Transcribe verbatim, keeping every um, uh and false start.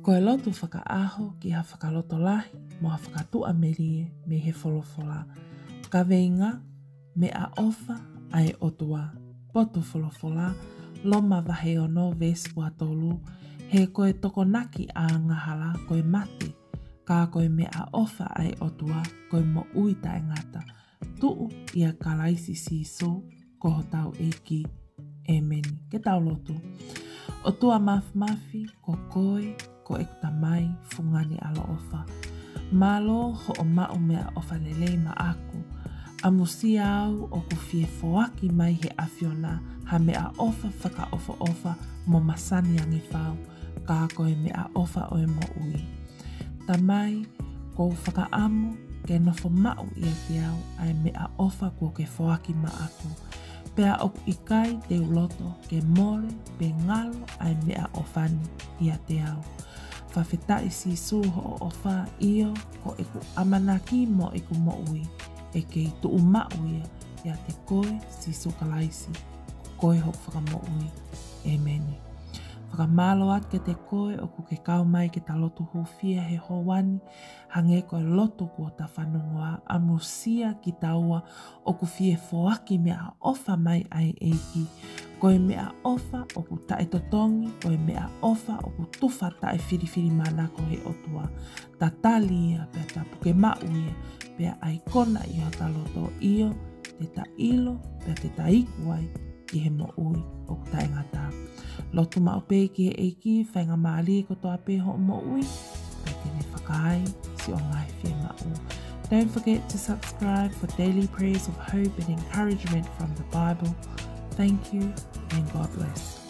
Ko e lotu fakaʻaho ki ha fakalotolahi mo ha fakatuʻamelie mei he folofola. Kaveinga: Meʻaʻofa ʻa e ʻOtua. Potu folofola: Loma vahe ono veesi ua tolu: He ko e tokonaki ʻa e angahala ko e mate, ka ko e meʻaʻofa ʻa e ʻOtua ko e moʻui taʻengata, tuʻu ʻia Kalaisi Sīsū ko hotau ʻEiki. ʻĒmeni. Ke tau lotu. ʻOtua Māfimafi, ko koe ko ʻeku Tamai fungani ʻaloʻofa. Mālō hoʻo maʻu meʻaʻofa lelei maʻaku. ʻAmusia au ʻoku fie foaki mai he ʻAfiona ha meʻaʻofa fakaʻofoʻofa mo masani ange fau, ka ko e meʻaʻofa ʻo e moʻui. Tamai, ʻoku ou fakaʻamu ke nofo maʻu ʻiate au ʻa e meʻaʻofa kuo ke foaki maʻaku, pea ʻoku ʻikai te u loto ke mole pe ngalo ʻa e meʻaʻofa ni ʻiate au. Fakafetaʻi Sīsū hoʻo ʻofa, ʻio, ko ʻeku ʻamanaki mo ʻeku moʻui ʻe kei tuʻu maʻu ia ʻiate koe Sīsū Kalaisi, ko koe hoku Fakamoʻui. ʻĒmeni. Fakamālō atu kiate koe ʻoku ke kau mai ke ta lotu hūfia he houa ni, hangē ko e lotu kuo ta fanongoa. ʻAmusia kitaua ʻoku fie foaki meʻaʻofa mai ʻa e ʻEiki. Ko e meʻaʻofa ʻoku taʻetotongi, ko e meʻaʻofa ʻoku tufa taʻefilifilimānako he ʻOtua. Ta tali ia pea ta puke maʻu ia, pea ʻai kona ʻi hota loto, ʻio, te ta ʻilo pea te ta iku ai ki he moʻui ʻoku taʻengata. Lotu maʻu pē ki he ʻEiki, faingamālie kotoa pē hoʻo moʻui, pea te ne fakaai siʻo ngaahi fiemaʻu. Don't forget to subscribe for daily prayers of hope and encouragement from the Bible. Thank you and God bless.